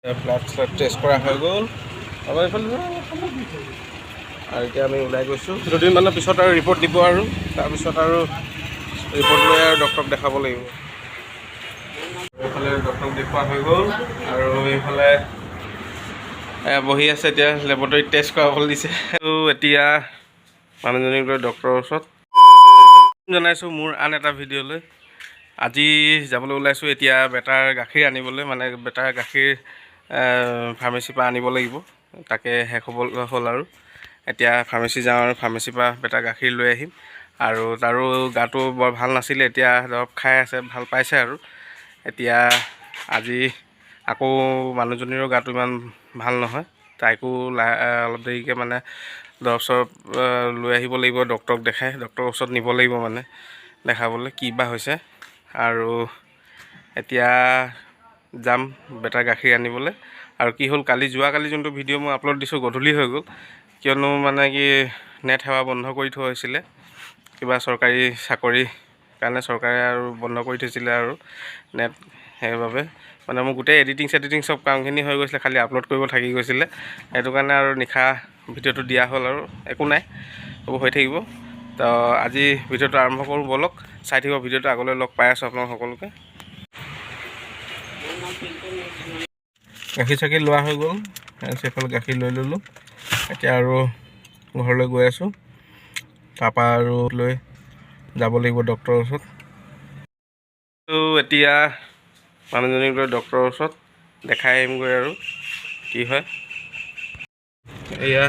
Blood শ্লাড test কৰা হৈ গ'ল আৰু এইফালে। আৰু এতিয়া আমি ওলাই গৈছোঁ। দুদিনমানৰ পিছত আৰু ৰিপৰ্ট দিব আৰু তাৰপিছত আৰু ৰিপৰ্ট লৈ আৰু ডক্টৰক দেখাব লাগিব। এইফালে ডক্টৰক দেখুওৱা হৈ গ'ল আৰু এইফালে বহি আছে। এতিয়া লেবৰেটৰীত টেষ্ট কৰাবলৈ দিছে আৰু এতিয়া মানুহজনীক লৈ ডক্টৰৰ ওচৰত জনাইছোঁ মোৰ আন এটা ভিডিঅ'লৈ। আজি যাবলৈ ওলাইছোঁ এতিয়া বেটাৰ গাখীৰ আনিবলৈ, মানে বেটাৰ গাখীৰ ফাৰ্মাচীৰ পৰা আনিব লাগিব। তাকে শেষ হ'ব হ'ল আৰু এতিয়া ফাৰ্মাচী যাওঁ আৰু ফাৰ্মাচীৰ পৰা বেটাৰ গাখীৰ লৈ আহিম। আৰু তাৰো গাটো বৰ ভাল নাছিলে, এতিয়া দৰৱ খাই আছে, ভাল পাইছে। আৰু এতিয়া আজি আকৌ মানুহজনীৰো গাটো ইমান ভাল নহয়, তাইকো অলপ দেৰিকৈ মানে দৰৱ চৰৱ লৈ আহিব লাগিব, ডক্টৰক দেখাই ডক্টৰৰ ওচৰত নিব লাগিব, মানে দেখাবলৈ কি বা হৈছে। আৰু এতিয়া যাম বেটাৰ গাখীৰ আনিবলৈ। আৰু কি হ'ল, কালি যোৱাকালি যোনটো ভিডিঅ' মই আপলোড দিছোঁ, গধূলি হৈ গ'ল। কিয়নো মানে কি, নেট সেৱা বন্ধ কৰি থোৱা হৈছিলে কিবা চৰকাৰী চাকৰি কাৰণে, চৰকাৰে আৰু বন্ধ কৰি থৈছিলে আৰু নেট। সেইবাবে মানে মোৰ গোটেই এডিটিং চেডিটিং চব কামখিনি হৈ গৈছিলে, খালি আপলোড কৰিব থাকি গৈছিলে। সেইটো কাৰণে আৰু নিশা ভিডিঅ'টো দিয়া হ'ল আৰু একো নাই, এইবোৰ হৈ থাকিব। তো আজি ভিডিঅ'টো আৰম্ভ কৰোঁ ব'লক, চাই থাকিব ভিডিঅ'টো। আগলৈ লগ পাই আছোঁ আপোনালোক সকলোকে। গাখীৰ চাখীৰ লোৱা হৈ গ'ল, সেইফালে গাখীৰ লৈ ল'লোঁ। এতিয়া আৰু ঘৰলৈ গৈ আছোঁ, তাৰপৰা আৰু লৈ যাব লাগিব ডক্টৰৰ ওচৰত। তো এতিয়া মানুহজনীক লৈ ডক্টৰৰ ওচৰত দেখাই আহিমগৈ আৰু কি হয়। এয়া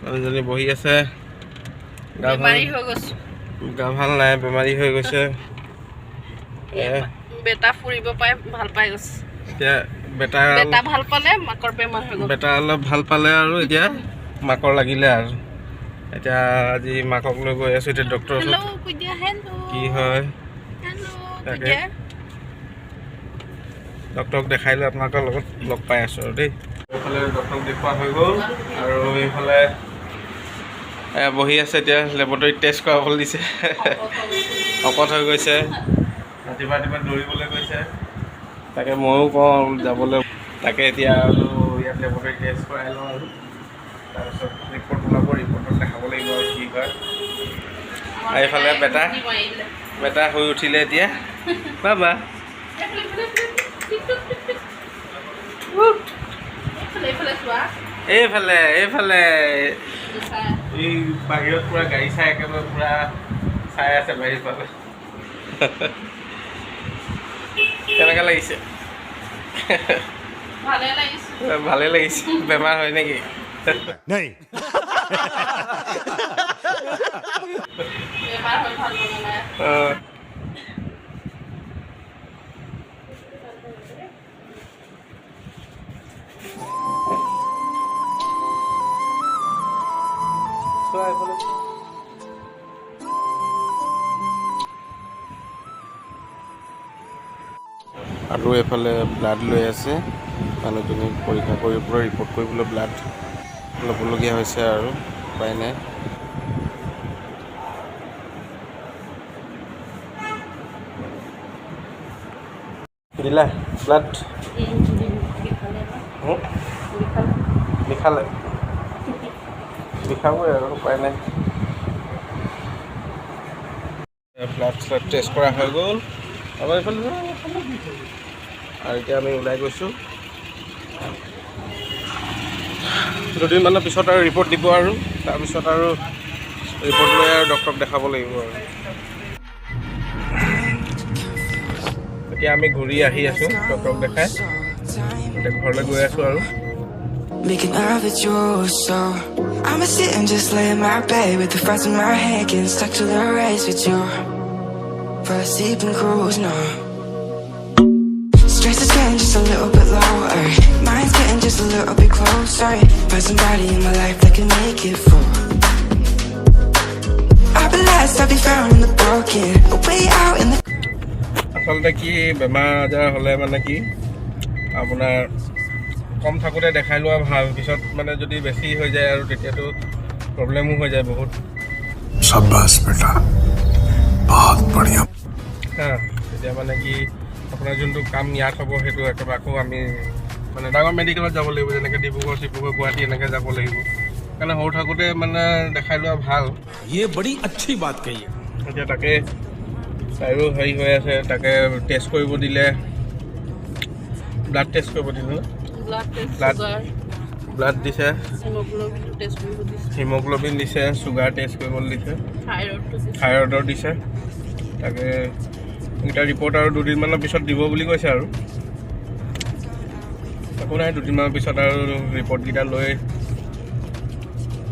মানুহজনী বহি আছে। গা ভাল বেমাৰী হৈ গৈছো। গা ভাল নাই, বেমাৰী হৈ গৈছে। বেটা ফুৰিব পাই ভাল পাই গৈছে। এতিয়া বেটা বেটা ভাল পালে, মাকৰ বেমাৰ হৈ গ'ল। বেটা অলপ ভাল পালে আৰু এতিয়া মাকৰ লাগিলে। আৰু এতিয়া আজি মাকক লৈ গৈ আছোঁ এতিয়া ডক্টৰৰ ওচৰত। হেল্ল' কৈ দিয়া, হেল্ল'। কি হয়। হেল্ল' কৈ তাকে। দিয়া। ডক্টৰক দেখাই লৈ আপোনালোকৰ লগত লগ পাই আছোঁ আৰু দেই। এইফালে ডক্টৰক দেখুওৱা হৈ গ'ল আৰু এইফালে বহি আছে। এতিয়া লেবৰেটৰীত টেষ্ট কৰাবলৈ দিছে। শকত হৈ গৈছে, ৰাতিপুৱা ৰাতিপুৱা দৌৰিবলৈ গৈছে। তাকে ময়ো কওঁ যাবলৈ। তাকে এতিয়া আৰু ইয়াত লেবৰেটৰী টেষ্ট কৰাই লওঁ আৰু তাৰপিছত ৰিপৰ্ট ওলাব, ৰিপৰ্টত দেখাব লাগিব আৰু কি হয়। আৰু এইফালে বেটা বেটা শুই উঠিলে এতিয়া। বাবা। এইফালে, এইফালে, এইফালে, এইফালে চোৱা। এইফালে, এইফালে। চাই। এই বাহিৰত পুৰা গাড়ী চাই, একেবাৰে পুৰা চাই আছে বাহিৰ ফালে। কেনেকুৱা লাগিছে? ভালে লাগিছে। ভালে লাগিছে। বেমাৰ হয় নেকি? नहीं। বেমাৰ হৈ ভাল লগা নাই। অঁ। চোৱা এইফালে। আৰু এইফালে ব্লাড লৈ আছে, মানুহজনীক পৰীক্ষা কৰিবলৈ, ৰিপৰ্ট কৰিবলৈ ব্লাড ল'বলগীয়া হৈছে আৰু উপায় নাই। দিলা ব্লাড? বিষালে? বিষাবই আৰু উপায় নাই। ব্লাড শ্লাড টেষ্ট কৰা হৈ গ'ল আৰু এইফালে। আৰু এতিয়া আমি ওলাই গৈছোঁ। দুদিনমানৰ পিছত আৰু ৰিপৰ্ট দিব আৰু তাৰপিছত আৰু ৰিপৰ্ট লৈ আৰু ডক্টৰক দেখাব লাগিব। আৰু এতিয়া আমি ঘূৰি আহি আছোঁ ডক্টৰক দেখাই, এতিয়া ঘৰলৈ গৈ আছোঁ আৰু। Making love at you, so I'ma sit and just lay in my bed with the thoughts in my head, getting stuck to the race with you. Fall asleep and cruise now. Stress is getting just a little bit lower, mine's getting just a little bit closer. Find somebody in my life that can make it through. I'll be last, I'll be found in the broken, way out in the আচলতে কি, বেমাৰ আজাৰ হ'লে মানে কি, আপোনাৰ কম থাকোঁতে দেখাই লোৱা ভাল। পিছত মানে যদি বেছি হৈ যায় আৰু তেতিয়াতো প্ৰব্লেমো হৈ যায় বহুত। शाबाश बेटा, बहुत बढ़िया। হা, তেতিয়া মানে কি, আপোনাৰ যোনটো কাম ইয়াত হ'ব, সেইটো একেবাৰে আকৌ আমি মানে ডাঙৰ মেডিকেলত যাব লাগিব, যেনেকৈ ডিব্ৰুগড় চিব্ৰুগড় গুৱাহাটী এনেকৈ যাব লাগিব। সেইকাৰণে সৰু থাকোঁতে মানে দেখাই লোৱা ভাল। ये बड़ी अच्छी बात कही है। এতিয়া তাকে তাইৰো হেৰি হৈ আছে, তাকে টেষ্ট কৰিব দিলে, ব্লাড টেষ্ট কৰিব দিলে, blood test, Blood- sugar, blood দিছে, হিমোগ্লোবিনটো টেষ্ট কৰিব দিছে, হিমগ্ল'বিন দিছে, চুগাৰ টেষ্ট কৰিবলৈ দিছে, থাইৰইডটো দিছে। থাইৰইডৰ দিছে। তাকে এইকেইটা ৰিপৰ্ট আৰু দুদিনমানৰ পিছত দিব বুলি কৈছে আৰু একো নাই, দুদিনমানৰ পিছত আৰু ৰিপৰ্টকেইটা লৈ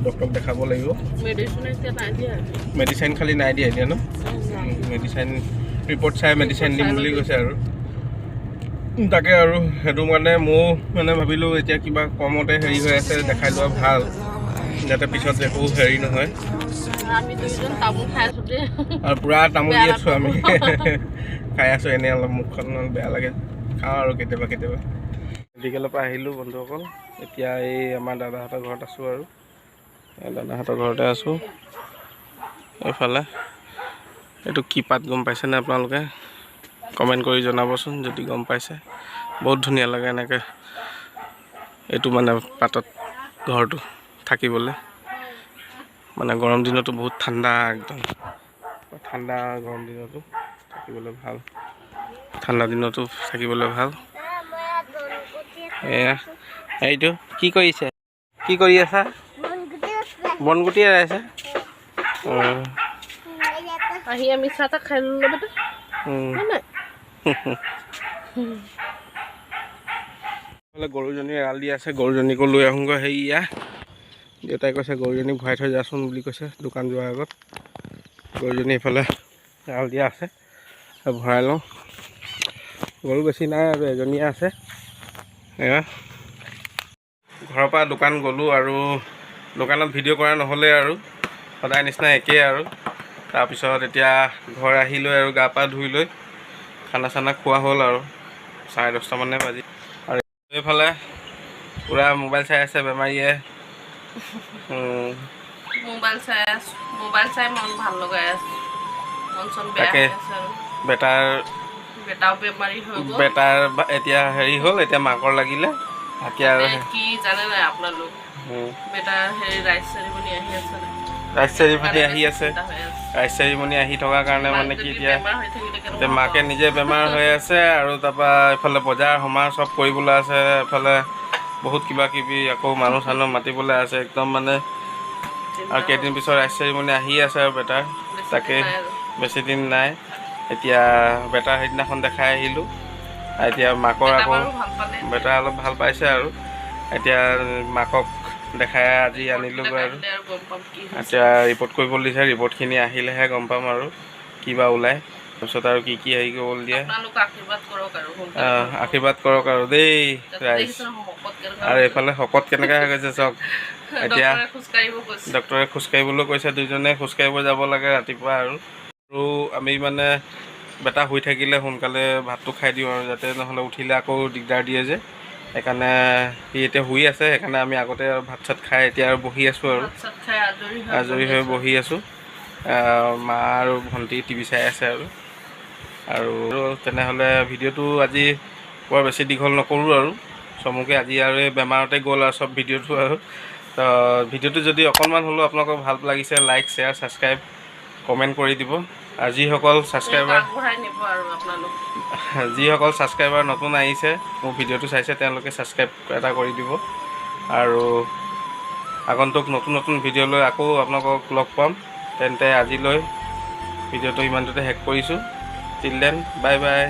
ডক্টৰক দেখাব লাগিব। মেডিচিন এতিয়া নাই দিয়া। মেডিচাইন খালি নাই দিয়া এতিয়া ন? মেডিচাইন ৰিপৰ্ট চাই মেডিচাইন দিম বুলি কৈছে আৰু তাকে আৰু সেইটো মানে ময়ো মানে ভাবিলোঁ এতিয়া কিবা কমতে হেৰি হৈ আছে, দেখাই লোৱা ভাল, যাতে পিছত একো হেৰি নহয়। আমি দুইজন তামোল খাই আছো দেই। আৰু পূৰা তামোল দি বেয়া আছোঁ আমি খাই আছোঁ, এনেই অলপ মুখখন বেয়া লাগে, খাওঁ আৰু কেতিয়াবা কেতিয়াবা। মেডিকেলৰ পৰা আহিলোঁ বন্ধুসকল, এতিয়া এই আমাৰ দাদাহঁতৰ ঘৰত আছোঁ আৰু এই দাদাহঁতৰ ঘৰতে আছোঁ। এইফালে এইটো কি পাত গম পাইছেনে আপোনালোকে? কমেণ্ট কৰি জনাবচোন যদি গম পাইছে। বহুত ধুনীয়া লাগে এনেকৈ এইটো মানে পাতত ঘৰটো থাকিবলৈ, মানে গৰম দিনতো বহুত ঠাণ্ডা, একদম ঠাণ্ডা, গৰম দিনতো থাকিবলৈ ভাল, ঠাণ্ডা দিনতো থাকিবলৈ ভাল। এয়া এইটো কি কৰিছে, কি কৰি আছা? বনগুটি এৰাইছে। আহি আমি চাহ তাহ খাই ল'লো বেটা, হয় নাই? এইফালে গৰুজনী এৰাল দি আছে, গৰুজনীকো লৈ আহোঁগৈ। সেইয়া দেউতাই কৈছে গৰুজনী ভৰাই থৈ যাচোন বুলি কৈছে দোকান যোৱাৰ আগত। গৰুজনী এইফালে এৰাল দিয়া আছে, ভৰাই লওঁ। গৰু বেছি নাই আৰু এজনীয়ে আছে। এয়া ঘৰৰ পৰা দোকান গ'লোঁ আৰু দোকানত ভিডিঅ' কৰা নহ'লে আৰু সদায় নিচিনা একেই আৰু। তাৰপিছত এতিয়া ঘৰ আহি লৈ আৰু গা পা ধুই লৈ খানা চানা খোৱা হ'ল আৰু 10:30 মানে বাজি। আৰু এইফালে পূৰা মোবাইল চাই আছে বেমাৰীয়ে। মোবাইল চাই আছো, মোবাইল চাই মন ভাল লগাই আছো, মন চন বেয়া তাকে। হৈ আছে আৰু বেটাৰ বেটাও বেমাৰী হৈ গ'ল। বেটাৰ এতিয়া হেৰি হ'ল, এতিয়া মাকৰ লাগিলে এতিয়া আৰু মানে কি জানে নাই আপোনালোক, বেটা হেৰি ৰাইচ চেৰিমনি আহি আছে নাই? ৰাইচ চেৰিমনি আহি আছে। চিন্তা হৈ আছে। ৰাইচ চেৰিমনি আহি থকাৰ কাৰণে মানে কি মাক যদি এতিয়া বেমাৰ হৈ থাকিলে কেনেকুৱা এতিয়া মাকে হ'ব? নিজে বেমাৰ হৈ আছে আৰু তাৰপৰা এইফালে বজাৰ সমাৰ চব কৰিবলৈ আছে, এইফালে বহুত কিবা কিবি আকৌ মানুহ চানুহ মাতিবলৈ আছে একদম মানে। চিন্তা আৰু কেইদিন পিছত ৰাইচ চেৰিমনি আহি আছে আৰু বেটাৰ বেছি তাকে দিন নাই আৰু। বেছি দিন নাই। এতিয়া বেটাৰ সেইদিনাখন দেখাই আহিলোঁ, এতিয়া মাকৰ বেটা আকৌ বাৰু ভাল পালে। বেটা অলপ ভাল পাইছে আৰু এতিয়া মাকক দেখাই আজি আনিলোগৈ আৰু আহিলে আৰু গম পাম কি হৈছে। এতিয়া ৰিপৰ্ট কৰিবলৈ দিছে, ৰিপৰ্টখিনি আহিলেহে গম পাম আৰু কিবা ওলায়, তাৰপিছত আৰু কি কি হেৰি কৰিবলৈ দিয়ে। আপোনালোক আশীৰ্বাদ কৰক আৰু সোনকালে ভাল পাওক। আশীৰ্বাদ কৰক আৰু দেই তাতে ৰাইজ। দেখিছে নহয় শকত কেনেকুৱা আৰু হৈছে। এইফালে শকত কেনেকুৱা হৈ গৈছে চাওক এতিয়া। ডক্টৰে খোজকাঢ়িব কৈছে। ডক্টৰে খোজকাঢ়িবলৈ কৈছে, দুইজনে খোজকাঢ়িব যাব লাগে ৰাতিপুৱা আৰু আৰু আমি মানে বেটা শুই থাকিলে সোনকালে ভাতটো খাই দিওঁ আৰু যাতে নহ'লে উঠিলে আকৌ দিগদাৰ দিয়ে যে, সেইকাৰণে সি এতিয়া শুই আছে, সেইকাৰণে আমি আগতে আৰু ভাত চাত খাই এতিয়া আৰু বহি আছোঁ আৰু ভাত চাত খাই আজৰি হৈ আজৰি হৈ বহি আছো। বহি আছোঁ। মা আৰু ভণ্টি টিভি চাই আছে আৰু আৰু তেনেহ'লে ভিডিঅ'টো আজি বৰ বেছি দীঘল নকৰোঁ আৰু চমুকে আজি আৰু এই বেমাৰতে গ'ল আৰু চব ভিডিঅ'টো আৰু তো ভিডিঅ'টো যদি অকণমান হ'লেও আপোনালোকক ভাল লাগিছে, লাইক, শ্বেয়াৰ, ছাবস্ক্ৰাইব, কমেণ্ট কৰি দিব। আৰু যিসকল ছাবস্ক্ৰাইবাৰ আগবঢ়াই নিব আৰু আপোনালোক যিসকল ছাবস্ক্ৰাইবাৰ নতুন আহিছে, মোৰ ভিডিঅ'টো চাইছে, তেওঁলোকে ছাবস্ক্ৰাইব এটা কৰি দিব। আৰু আগন্তুক নতুন নতুন ভিডিঅ' লৈ আকৌ আপোনালোকক লগ পাম। তেন্তে আজিলৈ ভিডিঅ'টো ইমানটোতে শেষ কৰিছোঁ। Till then, bye bye.